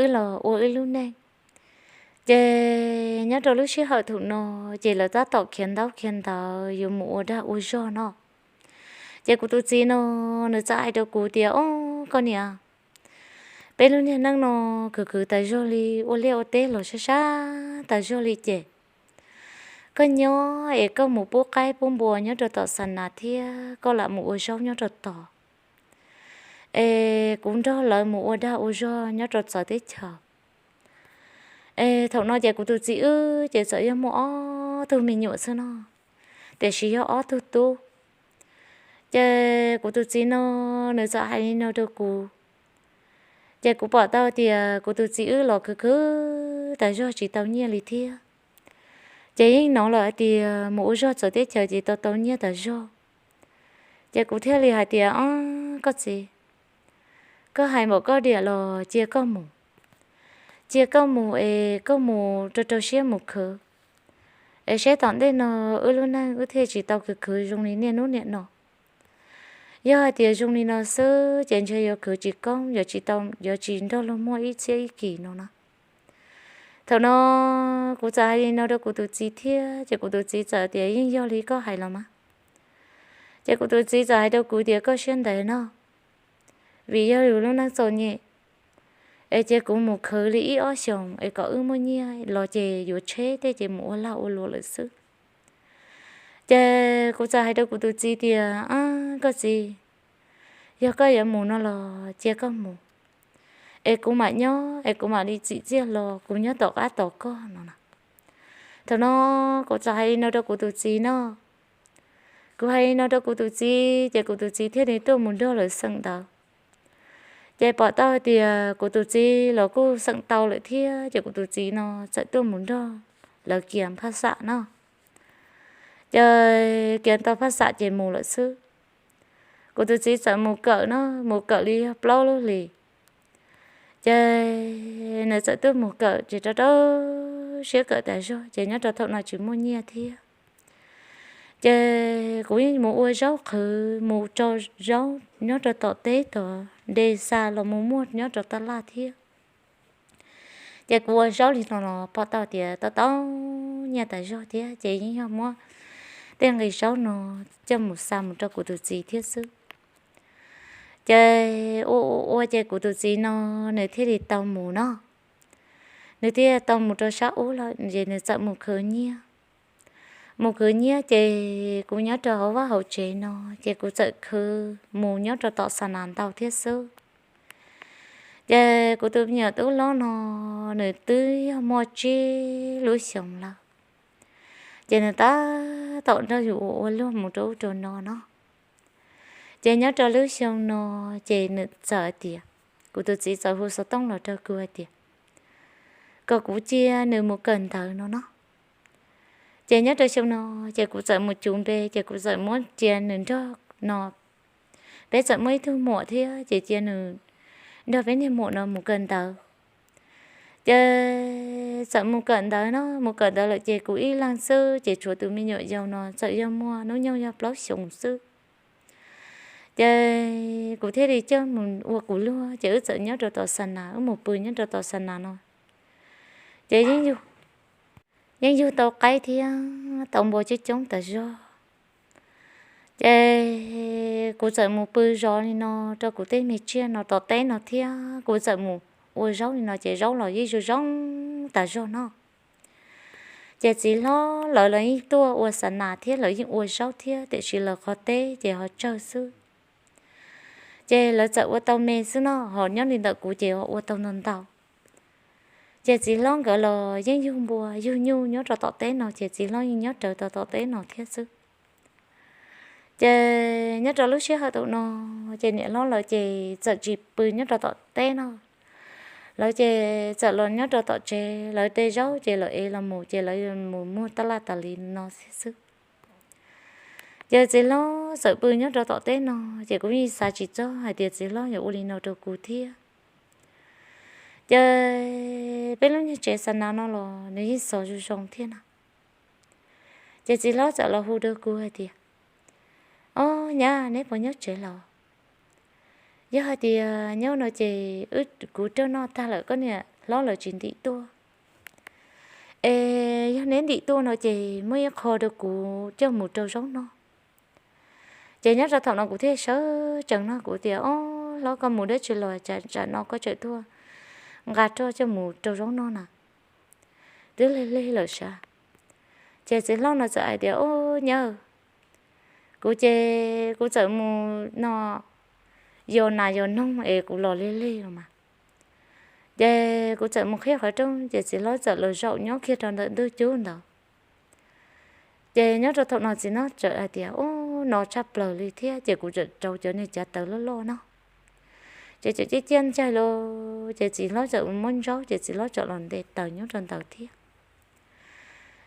wb los ua wb lub neej. Ces nyob rau lub sij hawm thaum no, ces lawv tab tom khiav ntaub khiav ntawv yuav mus ua dag ua zog no. Ces kuv tus txiv no, nws txawm hais rau kuv tias, Ob, koj niam, peb lub niag neej no khwv khwv tas zog li, ua liaj ua teb los sab sab tas zog li ces koj nyob es koj mus pub qaib pub npua nyob rau tom xa nas thiab koj lam mus ua zaub nyob rau tod, es kuv nrog lawv mus ua dag ua zog nyob rau txawv teb chaws. Es thaum no ces kuv tus txiv wb ces txawm yog muaj ob tug me nyuam xwb no, tiam sis yog ob tug tub. Ces kuv tus txiv no, nws txawm hais li no rau kuv. Ces kuv pom tau tias kuv tus txiv wb los khwv khwv tas zog tsis tau nyiaj li thiab. Ces yeej hnov lawm hais tias mus ua zog txawv teb chaws ces tau tau nyiaj tas zog. Ces kuv thiaj li hais tias, Ob, koj txiv, koj hais npaum koj diam los cia koj mus. Cia koj mus es koj mus rau rau siab mus khwv, es seb tom ntej no wb lub neej wb thiaj tsis tau khwv khwv zoo li niaj hnub niam no. Yog hais tias zoo li no xwb ces ntshe yuav khwv tsis koob, yuav tsis tau, yuav tsis nrog luag muaj ib txhiab ib kis no na. Thaum no kuv txawm hais li no rau kuv tus txiv thiab, ces kuv tus txiv txawm tias, Yeej yog li koj hais los mas. Ces kuv tus txiv txawm hais rau kuv tias, Koj siab ntev no, vim yog yus lub neej txom nyem, es cia kuv mus khwv li ib ob xyoos es kom wb muaj nyiaj los ces yuav tsheb tej ces mus ua lag ua luam lawm xwb. Ces kuv txawm hais rau kuv tus txiv tias, Koj txiv, yog koj yuav mus no los cia koj mus, es kuv mam nyob es kuv mam li txim txiaj los kuv nyob tom qab tos koj no na. Thaum no kuv txawm hais li no rau kuv tus txiv no. Kuv hais li no rau kuv tus txiv ces kuv tus txiv thiaj li tuaj mus nrog lawv xeem ntawv. Ces pom tau hais tias kuv tus txiv los kuj xeem tau lawm thiab, ces kuv tus txiv no txawm tuaj mus nrog lawv kiag phaj xam no. Ces kiag tau phaj xam ces mus lawm xwb. Kuv tus txiv txawm mus kawm no, mus kawm li yog plaub lub hlis. Ces nws txawm tuaj mus kawm ces rau rau siab kawm tas zog, ces nyob rau thaum no tsis muaj nyiaj thiab. Ces kuv yeej mus ua zaub qhwv, mus tso zaub nyob rau tom teb tod, nte xa los mus muag nyob rau taj laj thiab. Ces kuv ua zaub li no los pom tau tias tau tau nyiaj tas zog thiab, ces yeej yog muab tej nqi zaub no coj mus xa mus rau kuv tus txiv thiab xwb. Ces ua ua ua ces kuv tus txiv no nws thiaj li tau mus no. Nws thiaj tau mus rau sab ub lawm ces nws txawm mus khwv nyiaj. Mus khwv nyiaj ces kuv nyob rau hauv vaj hauv tsev no, ces kuv txawm khwv mus nyob rau tom xa nas ntau thiab xwb. Ces kuv tus me nyuam tub hlob no, nws twb yog muaj tsib lub xyoos lawm. Ces nws tab tom nrog yus ua ua luag mus rau ub rau no no. Ces nyob rau lub xyoo no, ces nws txawm hais tias, kuv tus txiv txawm hu xov tooj los rau kuv hais tias kom kuv cia nws mus kawm ntawv no no. Ces nyob rau xyoo no, ces kuv txawm mus cuv npe, ces kuv txawm muab cia nws nrog no. Peb txawm muaj ib tug muam thiab, ces cia nws nrog peb niag muam no mus kawm ntawv. Ces txawm mus kawm ntawv no, mus kawm ntawv lawm ces kuv ib leeg xwb, ces tshuav tus me nyuam yaus no txawm yog muaj hnub nyoog yog plaub xyoos xwb. Ces kuv thiaj li coj mus ua kuv luag, ces wb txawm nyob rau tom xa nas, wb mus pw nyob rau tom xa nas no. Ces yeej yug tau qaib thiab tau npua coob coob tas zog. Ces kuv txawm mus pw zov li no rau kuv tej me tsiaj no tom teb no thiab, kuv txawm mus ua zaub li no ces zaub los yeej zoo zoo tas zog no. Ces txiv hlob lawv los yeej tuaj ua xa nas thiab, lawv yeej ua zaub thiab, tiam sis lawv qhov teb ces ho tsawg xwb. Ces lawv txawm ua tau me xwb no, ho nyob li ntawm kuv ces ho ua tau ntau ntau. Ces txiv hlob nkawd los yeej yug npua yug nyuj nyob rau tom teb no, ces txiv hlob yeej nyob rawv tau tom teb no thiab xwb. Ces nyob rau lub sij hawm thaum no, ces niam hlob lawv ces txawm tsis pw nyob rau tom teb no. Lawv ces txawm los nyob rau tom tsev, lawv de zaub ces lawv ev los mus, ces lawv mus muag taj laj tas li no xwb. Ces txiv hlob txawm pw nyob rau tom teb no, ces kuv yeej xav tsis txog hais tias txiv hlob yuav ua li no rau kuv thiab. Ces peb lub niag tsev xa nas no los nws yeej xov zoo zoo thiab no. Ces txiv hlob txawm los hu rau kuv hais tias, Ob nyab, neb puas nyob tsev los? Yog hais tias nyob no ces wb, kuv rau noj tag lawm, koj niam hlob lawv tsis ntim tuaj. Es yog neb ntim tuaj no ces muab ib qho rau kuv coj mus rau zaub noj. Ces nyob rau thaum no kuv thiaj sawv tsees no kuv tias, Ob, hlob, koj mus dab tsi los tsam no koj tseem tuaj nqa roj coj mus rau zaub noj na? Twb lig lig lawm sav. Ces txiv hlob no txawm hais tias, Ob, nyab, kuv ces kuv txawm mus no yos nas yos noog es kuv los lig lig los mas. Ces kuv txawm mus qhib qhov rooj ces txiv hlob txawm los zaum nyob kiag rau ntawm ntug cub ntawd. Ces nyob rau thaum no txiv hlob txawm hais tias, Ub, no tshaj plaws li thiab. Ces kuv txawm rau cov niag cav taws loj loj no, ces txawm ciaj ciaj ncaig los, ces txiv hlob txawm muab ntsaub ces txiv hlob txawm los nte taws nyob rau ntawd thiab.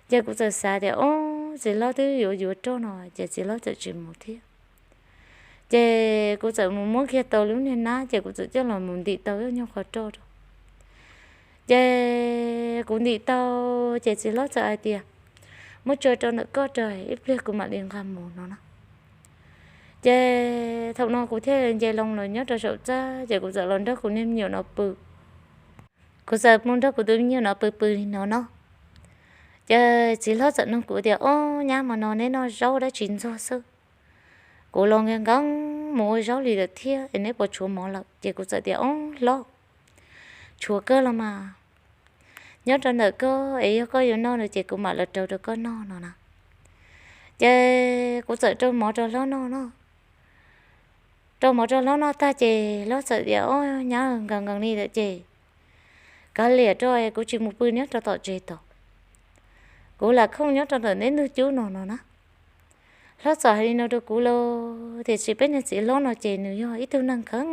Ces kuv txawm xav tias, Ob, txiv hlob twb yuav yuav roj no, ces txiv hlob txawm tsis mus thiab. Ces kuv txawm mus muab kiag tau lub niag nab ces kuv txawm coj los mus ntim tau ib nyuag qhov roj rau. Ces kuv ntim tau, ces txiv hlob txawm hais tias, Muab tso rau ntawm koj rau, ib pliag kuv mam li nqa mus no na. Ces thaum no kuv thiaj nce loo los nyob rau saum txaj ces kuv txawm los nrog kuv niag me nyuam no pw. Kuv txawm mus nrog kuv tus me nyuam no pw pw li no no. Ces txiv hlob txawm nug kuv tias, Ob, nyab, hmo no neb noj zaub dab tsi ntxuag xwb? Kuv los nkees nkees mus ua zaub li lawm thiab es neb puas tshuav mov lawm? Ces kuv txawm tias, Ob, hlob, tshuav kawg los mas. Nyob rau ntawm koj es yog koj yuav noj no ces kuv mam los rau rau koj noj no na. Ces kuv txawm rau mov rau hlob noj no. Rau mov rau hlob noj tag ces hlob txawm tias, Ob, nyab, nkees nkees li lawm ces kav liam rau kuv tsis mus pw nyob rau tom tsev tod, kuv lam khooj nyob rau ntawm neb ntug cub no no na. Hlob txawm hais li no rau kuv los, tiam sis peb niag txiv hlob no ces nws yog ib tug neeg kheev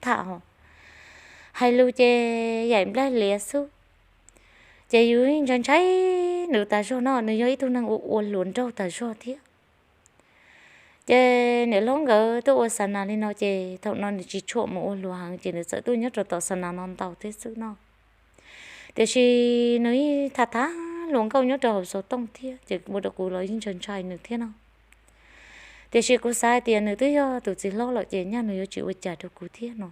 tham hos, hais lus ces yaim nplaig liav xwb. Ces yus ntshai ntshai nws tas zog no, nws yog ib tug neeg ua ua hluas nraug tas zog thiab. Ces niam hlob nkawd tuaj ua xa nas li no ces thaum no nws tsis tshua mus ua hluas heev ces nws txawm tuaj nyob rau tom xa nas no ntau thiab xwb no. Tiam sis nws yeej tham tham hluas nkauj nyob rau hauv xov tooj thiab ces ua rau kuv los yeej ntshai ntshai nws thiab no. Tiam sis kuv xav hais tias nws twb yog tus txiv hlob lawm ces nyaj nws yuav tsis ua cas rau kuv thiab no.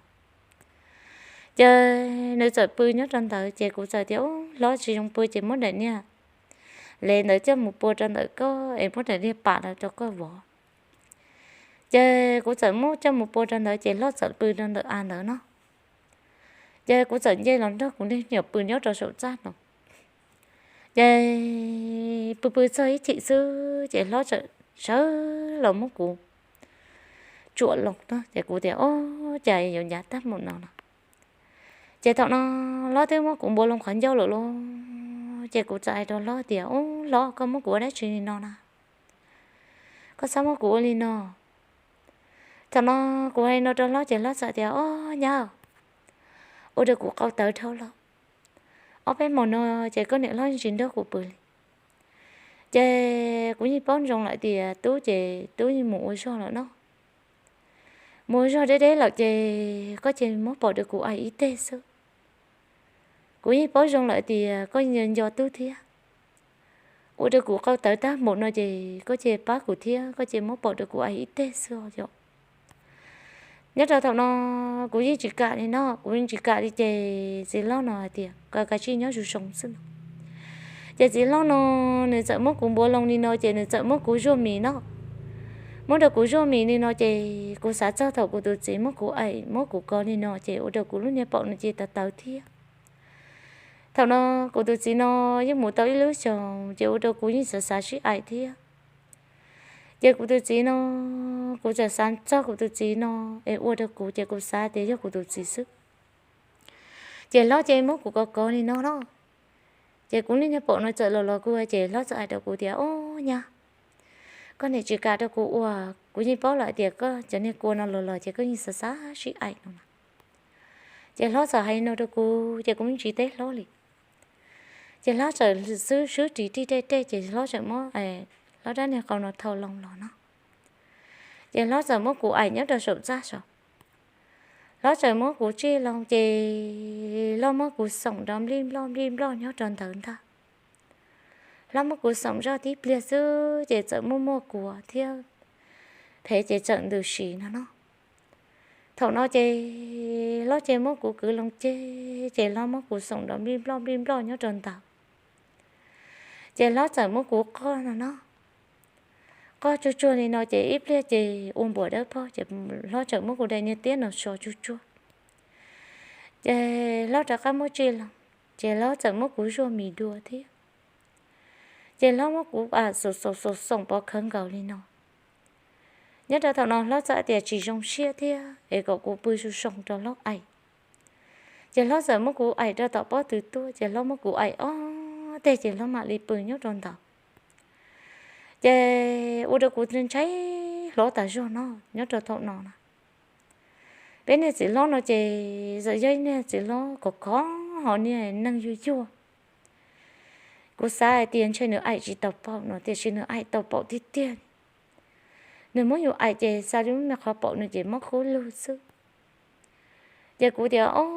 Ces nws txawm pw nyob rau ntawd ces kuv txawm tias, Ub, hlob, tsis zoo pw ces muab daim niag le ntawd coj mus pua rau ntawm koj es muab daim niag pam ntawd rau koj vov. Ces kuv txawm muab coj mus pua rau ntawd ces hlob txawm pw rau ntawm av ntawd no. Ces kuv txawm nce los nrog kuv niag me nyuam pw nyob rau saum txaj no. Ces pw pw txog ib chim xwb ces hlob txawm sawv los muab kuv tsuam loo no ces kuv tias, Ob, cas yuav ncav tag mus no no. Ces thaum no hlob twb muab kuv npuav loo qhov ncauj lawm lauj. Ces kuv txawm hais rau hlob tias, Ub, hlob, koj muab kuv ua dab tsi li no na? Koj txhob muab kuv ua li no. Thaum no kuv hais li no rau hlob ces hlob txawm tias, Ob, nyab, ua rau kuv qau tawv dhau lawm. Ob peb hmo no ces koj niam hlob yeej tsis nrog kuv pw li. Ces kuv yeej paub ntsoov lawm tias tub ces tub yeej mus ua zog lawm no. Mus ua zog deb deb lawm ces koj cia li muab pom rau kuv aim ib teg xwb. Kuv yeej paub zoo lawm tias koj nco nco tub thiab. Ua rau kuv qau tawv tag npaum no ces koj cia li pab kuv thiab koj cia li muab pom rau kuv aim ib teg xwb os yom. Nyob rau thaum no kuv yeej tsis kam li no, kuv yeej tsis kam li ces txiv hlob no hais tias kom kav tsij nyob zoo zoo xwb no. Ces txiv hlob no nws txawm muab kuv npuav loo li no ces nws txawm muab kuv zuaj mis no. Muab rau kuv zuaj mis li no ces kuv xav txog thaum kuv tus txiv muab kuv aim muab kuv kov li no ces ua rau kuv lub niag paum no cia li tawv tawv thiab. Thaum no kuv tus txiv no yeej mus tau ib lub xyoos ces ua rau kuv yeej xav xav sib aim thiab. Ces kuv tus txiv no, kuv txawm xav txog kuv tus txiv no es ua rau kuv ces kuv xav tias yog kuv tus txiv xwb. Ces hlob cia li muab kuv kov kov li no no. Ces kuv lub niag paum no txawm los los kuv ces hlob txawm hais rau kuv tias, Ob nyab, koj niam tsis kam rau kuv ua, kuv yeej paub lawm tias koj cov niag kua no los los ces koj yeej xav xav sib aim no na. Ces hlob txawm hais li no rau kuv ces kuv yeej tsis teb hlob li. Ces hlob txawm swb swb ris rig dej dej ces hlob txawm muab hlob rab niag qau no thau loo los no. Ces hlob txawm muab kuv aim nyob rau saum txaj saum. Hlob txawm muab kuv tsij loo ces hlob muab kuv xoom nrov nplij nploj nplij nploj nyob rau ntawd ntag. Hlob muab kuv xoom zoj tib pliag xwb ces txawm muaj muaj kua thiab phev ces txawm ntws si no no. Thaum no ces hlob ces muab kuv kwv loo ceg, ces hlob muab kuv xoom nrov nplij nploj nplij nploj nyob rau ntawd. Ces hlob txawm muab kuv qoj no no, qoj tsuag tsuag li no ces ib pliag ces ua npuas dawb paug, ces hlob txawm muab kuv daim niag tiab no so tsuag tsuag. Ces hlob rov qab muab tsim los, ces hlob txawm muab kuv zuaj mis dua thiab. Ces hlob muab kuv xoom xoom xoom xoom pov khawv nkaus li no. Nyob rau thaum no hlob txawm tias tsis zoo siab thiab es kom kuv pw zoo zoo rau hlob aim. Ces hlob txawm muab kuv aim rau tom pob tw tuaj, ces hlob muab kuv aim ob teg ces hlob mam li pw nyob rau ntawd. Ces ua rau kuv ntshai hlob tas zog no. Nyob rau thaum no na, peb niag txiv hlob no ces txawm yog ib niag txiv hlob khov khov, ho niag neeg yuag yuag. Kuv xav hais tias ntshe nws aim tsis tau paum no, tiam sis nws aim tau paum tiag tiag. Nws muab yus aim ces xa li lub me qhov paum no ces mob kub lug xwb. Ces kuv tias, Ob,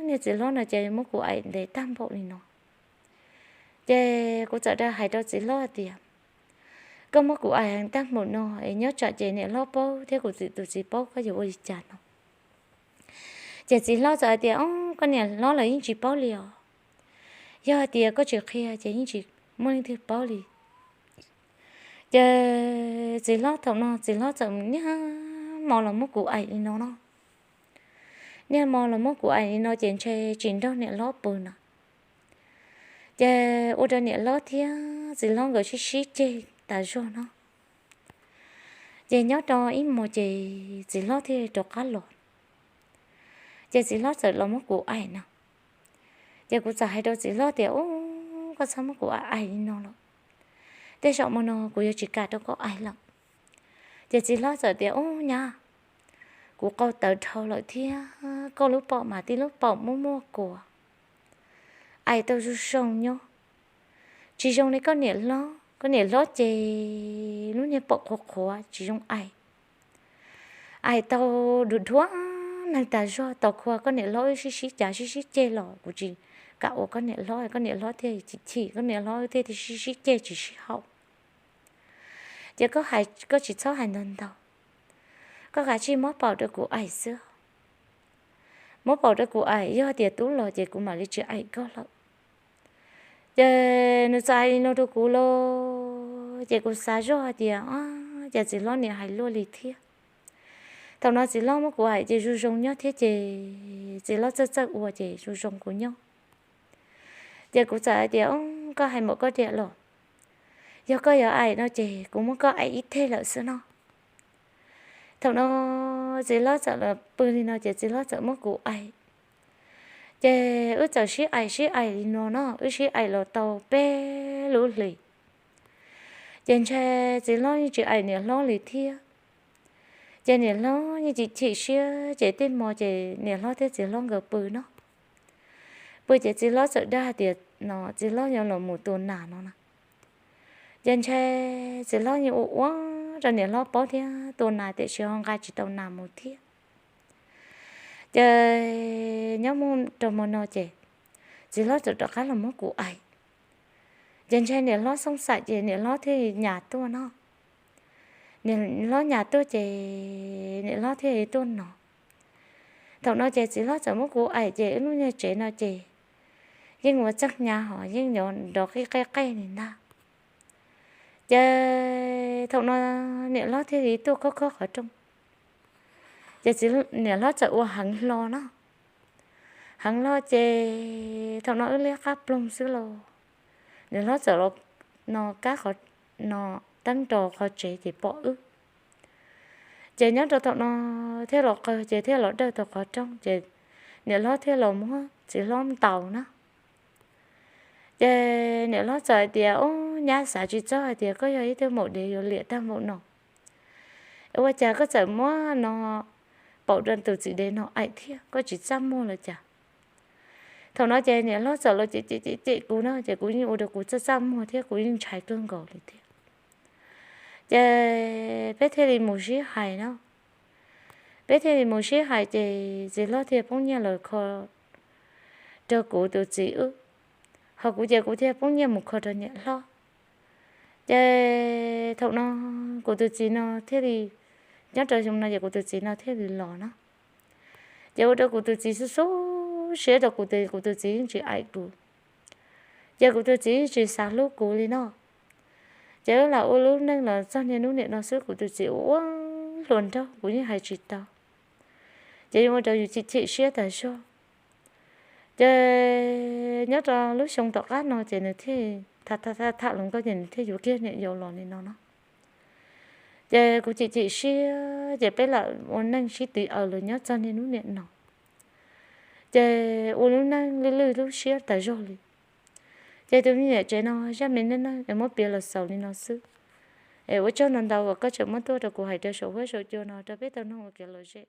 niag txiv hlob no ces muab kuv aim ntev tag npaum li no. Ces kuv txawm hais rau txiv hlob hais tias, Koj muab kuv aim heev tag npaum no es nyob tsam ces niam hlob paub thiab kuv tus txiv paub koj yuav ua li cas no? Ces txiv hlob txawm hais tias, Ob, koj niam hlob los yeej tsis paub li os. Yog hais tias koj tsis qhia ces yeej tsis muaj leej twg paub li. Ces txiv hlob thaum no txiv hlob txawm niaj hmo los muab kuv aim li no no. Niaj hmo los muab kuv aim li no ces ntshe tsis nrog niam hlob pw no. Ces ua rau niam hlob thiab txiv hlob nkawd sib sib ceg tas zog no. Ces nyob rau ib hmos ces txiv hlob thiaj rov qab los. Ces txiv hlob txawm los muab kuv aim no. Ces kuv txawm hais rau txiv hlob tias, Ub, koj txhob muab kuv aim li no lawm. Tej zaum hmo no kuv yuav tsis kam rau koj aim lawm. Ces txiv hlob txawm tias, Ub nyab, kuv qau tawv dhau lawm thiab koj lub paum mas tib lub paum muaj muaj kuav, aim tau zoo zoo nyob, tsis zoo li koj niam hlob. Koj niam hlob ces lub niag paum qhuav qhuav tsis zoo aim, aim tau dhuav dhuav neeg tas zog. Tau khua koj niam hlob wb sib sib cav sib sib ceg los kuv tsis kam ua koj niam hlob, koj niam hlob thiaj chim chim, koj niam hlob thiaj sib sib ceg tsis sib haum. Ces koj hais, koj tsis txhob hais ntau ntau, koj kav tsij muab paum rau kuv aim xwb. Muab paum rau kuv aim, yog tias tub los ces kuv mam li tsis aim koj lawm. Ces nws txawm hais li no rau kuv los, ces kuv xav zoj hais tias, Ab, cas txiv hlob niam hais luaj li thiab. Thaum no txiv hlob muab kuv aim ces zoo zoo nyob thiab ces txiv hlob txawj txawj ua ces zoo zoo kuv nyob. Ces kuv txawm hais tias, Koj hais npaum koj diam los, yog koj yuav aim no ces kuv muab koj aim ib teg lawm xwb no. Thaum no txiv hlob txawm los pw li no ces txiv hlob txawm muab kuv aim. Ces wb txawm sib aim sib aim li no no, wb sib aim los tau peb lub hlis. Ces ntshe txiv hlob yeej tsis aim niam hlob li thiab. Ces niam hlob yeej chim chim siab, ces tej hmo ces niam hlob thiab txiv hlob nkawd pw no. Pw ces txiv hlob txawm dag tias no txiv hlob yuav los mus tua nas no na. Ces ntshe txiv hlob yeej ua ua rau niam hlob paub thiab tua nas tiam sis ho nqa tsis tau nas mus thiab. Ces nyob mus rau hmo no ces txiv hlob txawm rov qab los muab kuv aim. Ces ntshe niam hlob xooj xaim ces niam hlob thiaj nyas tuaj no. Niam hlob nyas tuaj ces niam hlob thiaj tuaj no. Thaum no ces txiv hlob txawm muab kuv aim ces wb lub niag tsev no ces yeej ua txeeg hnyav hos yeej yuav nrov qij qej qej li ntag. Ces thaum no niam hlob thiaj li tuaj khob khob qhov rooj. Ces niam hlob txawm ua heev hlo no. Heev hlo ces thaum no wb liab qab ploog xwb los niam hlob txawm los no kab qhov no teeb nrog qhov tsev ces pom wb. Ces nyob rau thaum no thiaj los qawg ces thiaj los dawj tau qhov rooj ces niam hlob thiaj los muab txiv hlob ntaus na. Ces niam hlob txawm hais tias, Ub, nyab xav tsis txog hais tias koj yog ib tug maum dev yuav liam tag npaum no. Ua cas koj txawm muab no paum rau tus txiv dev no aim thiab, koj tsis txaj muag los cas? Thaum no ces niam hlob txawm los cem cem cem kuv na, ces kuv yeej ua rau kuv txaj txaj muag thiab kuv yeej ntshai kawg nkaus li thiab. Ces peb thiaj li mus sib hais no. Peb thiaj li mus sib hais ces txiv hlob thiaj poob nyiaj los kho rau kuv tus txiv wb, ho kuv ces kuv thiaj poob nyiaj mus kho rau niam hlob. Ces thaum no kuv tus txiv no thiaj li, nyob rau xyoo no ces kuv tus txiv no thiaj li los no. Ces ua rau kuv tus txiv xub xub siab rau kuv, kuv tus txiv yeej tsis aim kuv. Ces kuv tus txiv yeej tsis xav hlub kuv li no. Ces wb lam ua lub neej los txog niaj hnub nim no xwb, kuv tus txiv ua ua hluas nraug kuv yeej hais tsis tau. Ces yuav ua rau yus chim chim siab tas zog. Ces nyob rau lub xyoo tom qab no ces nws thiaj tham tham tham tham hluas nkauj ces nws thiaj yuav kiag niam yau los li no no. Ces kuv chim chim siab ces peb lam ua neej sib tiv aws los nyob txog niaj hnub nim no. Ces ua lub neej lwj lwj lub siab tas zog li. Ces tus me nyuam tsev no zaj me neej neeg es muab piav los xaus li no xwb. Es ua tsaug ntau ntau uas koj tseem muab tuaj rau kuv hais rau saum huab saum cua no rau peb tau mloog ua kev lom zem.